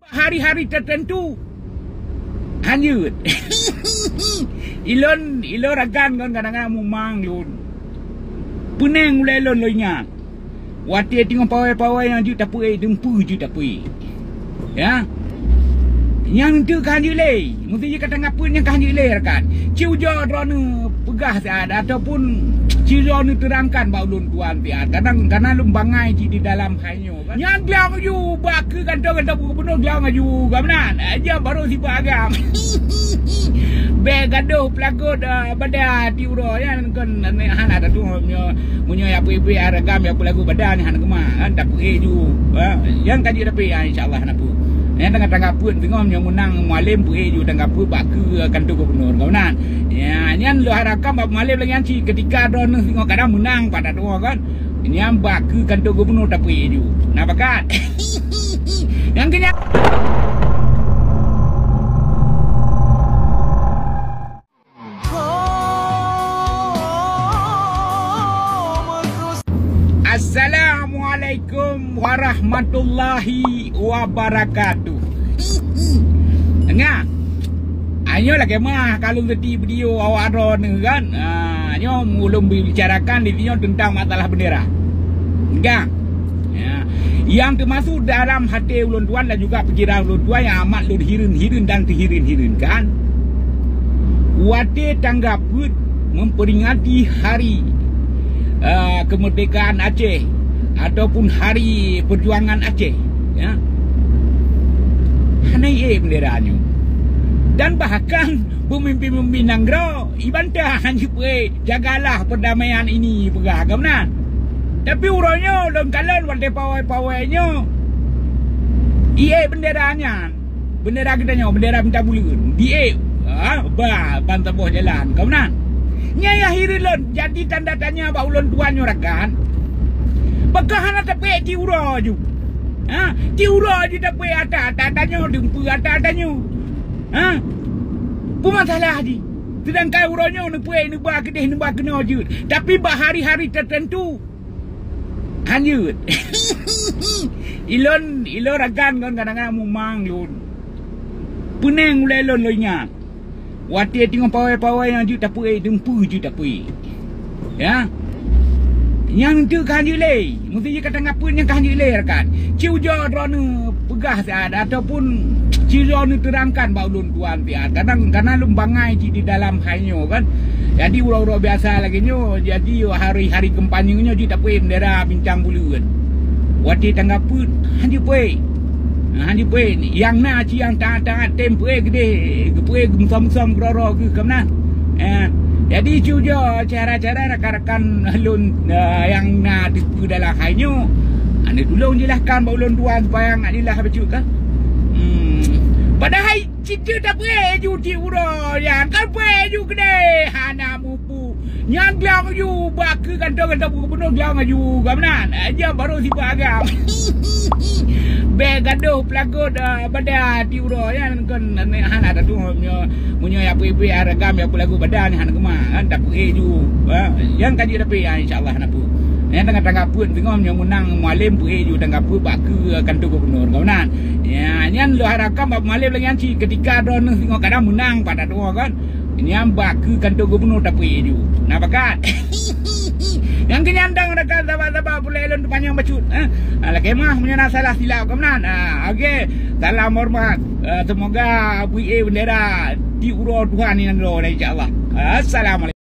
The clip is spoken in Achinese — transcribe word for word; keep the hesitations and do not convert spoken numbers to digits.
Hari-hari tertentu, hanjeuet. Ilôn, ilôn rakan kon kadang-kadang mumang lôn. Peuneng ulèe lôn lôn ingat. Watèe teungoh pawai-pawai nyang jeuet tapeuék, teumpeue jeuet tapeuék. Ya. Nyang teuk ka hanjeuet lé. Meusti jih ka tanggap peuet nyang ka hanjeuet lé rakan. Ci ujoe droeneuh peugah siat ataupun ci ujoe neuteurangkan bak ulôn tuan siat. Kadang, kadang lôn bangai cit di dalam hai nyoe. Nyan glong aju bak keu kantô-kantô gubunur glong aju gam nan. Aja baru sibak agam. Bèk gadoh peulakot, ah, bada ti uroe nyan kon hana tatuh meunyoe, meunyoe ya pui-pui agam ya peulakot bada ni hana keumah kan tapi ju. Ha, yang kaji tapi ya insya-Allah hana pu. Yang tengah-tengah pun tengok meunyoe menang Mualem pui ju tengah pu bak keu kantô gubunur gam nan. Ya, nyan lo harapkan bak Mualem lagi anci ketika droeneuh tengok kadang menang pada dua kan. Nyan bak keu kantô gubunur tapi ju. Na pakat. Nyang keu nyan. Assalamualaikum warahmatullahi wabarakatuh. Dengar. Ayo lah kemah kalau geti video awak droeneuh kan. Ah, nyoe ulôn bicarakan di sini tentang masalah bendera. Enggak. Ya. Yang termasuk dalam hati ulôn tuan dan juga pikiran ulôn tuan yang amat lôn hireuen-hireuen dan teuhireuen-hireunkan. Watèe tangga peuet memperingati hari, ah, kemerdekaan Aceh ataupun hari perjuangan Aceh, ya. Hana iék bendera nyoe. Dan bahkan pemimpin-pemimpin nanggroe ibantah hanjeuet peuék, jagalah perdamaian ini peugah gam nan. Tapi uroe nyoe lôn kalon watèe pawai-pawai nyoe iék bendera nyan. Bendera geutanyoe, bendera bintang buleuen. Diék, ha, ba ban saboh jalan. Gam nan. Nyan nyang hireuen lôn jadi tanda tanya bak ulôn tuan nyoe rakan. Pakon hana tapeuék ti uroe ju. Ha, ti uroe ju tapeuék ata-ata tanyoe, teumpeue ata-ata nyoe. Ha? Peue masalah jih? Sedangkan uroe nyoe neupeuék neuba keudeh neuba keunoe jeuet. Tapi bak hari-hari tertentu hanjeuet. Ilôn, ilôn rakan kon kadang-kadang mumang lôn. Peuneng ulèe lôn lôn ingat. Watèe teungoh pawai-pawai nyang jeuet tapeuék, teumpeue jeuet tapeuék. Ya. Nyang teuk ka hanjeuet lé. Meusti jih ka tanggap peuet nyang ka hanjeuet lé rakan. Ci ujoe droeneuh peugah siat ataupun ci ujoe neuteurangkan bak ulôn tuan siat. Kadang, kadang lôn bangai cit di dalam hai nyoe kan. Jadi uroe-uroe biasa lagèe nyoe, jadi hari-hari kampanye nyoe jeuet tapeuék bendera bintang buleuen. Watèe tangga peuet, hanjeuet peuék. Ha, hanjeuet peuék. Nyang na ci nyang taát-taát tem peuék keudeh, geupeuék geumeusom-som keudroe-droe geuh ka meunan. Eh, jadi cuba cara-cara rakan-rakan lôn, eh, nyang na teupeue dalam hai nyoe, anda tulông jelaskan bak ulôn tuan supaya ngat jeulaih bacut kan. Hmm. Padahai cit tapeuék ju ti uroe nyan, kan peuék ju keudeh, hana mupu. Nyan glong aju bak keu kantô-kantô gubunur glong aju gam nan. Aja baru sibak agam. Bèk gadoh peulakot, ah, bada ti uroe nyan kon hana tatuh meunyoe, meunyoe ya pui-pui agam ya peulakot bada ni hana keumah kan tapeuék ju. Ha, nyang ka jeuet tapi, ah, insya-Allah hana pu. Nyang tangga-tangga peuet teungoh meunyoe meunang Mualem peuék ju tangga peuet bak keu kantô gubunur gam nan. Ya, nyan lôn harapkan bak Mualem lagi anci ketika droeneuh teungoh kadang meunang pada dua kan. Nyan bak keu kantô gubunur tapeuék ju. Na pakat. Nyang keu nyan dang rakan sahabat-sahabat pulai lôn teupanyang bacut, eh. Ah, lakèe meuah meunyoe na salah silap ka meunan. Ah, oke. Salam hormat. Ah, semoga beuié bendera di uroe Tuhan nyang droe, insya-Allah. Assalamualaikum.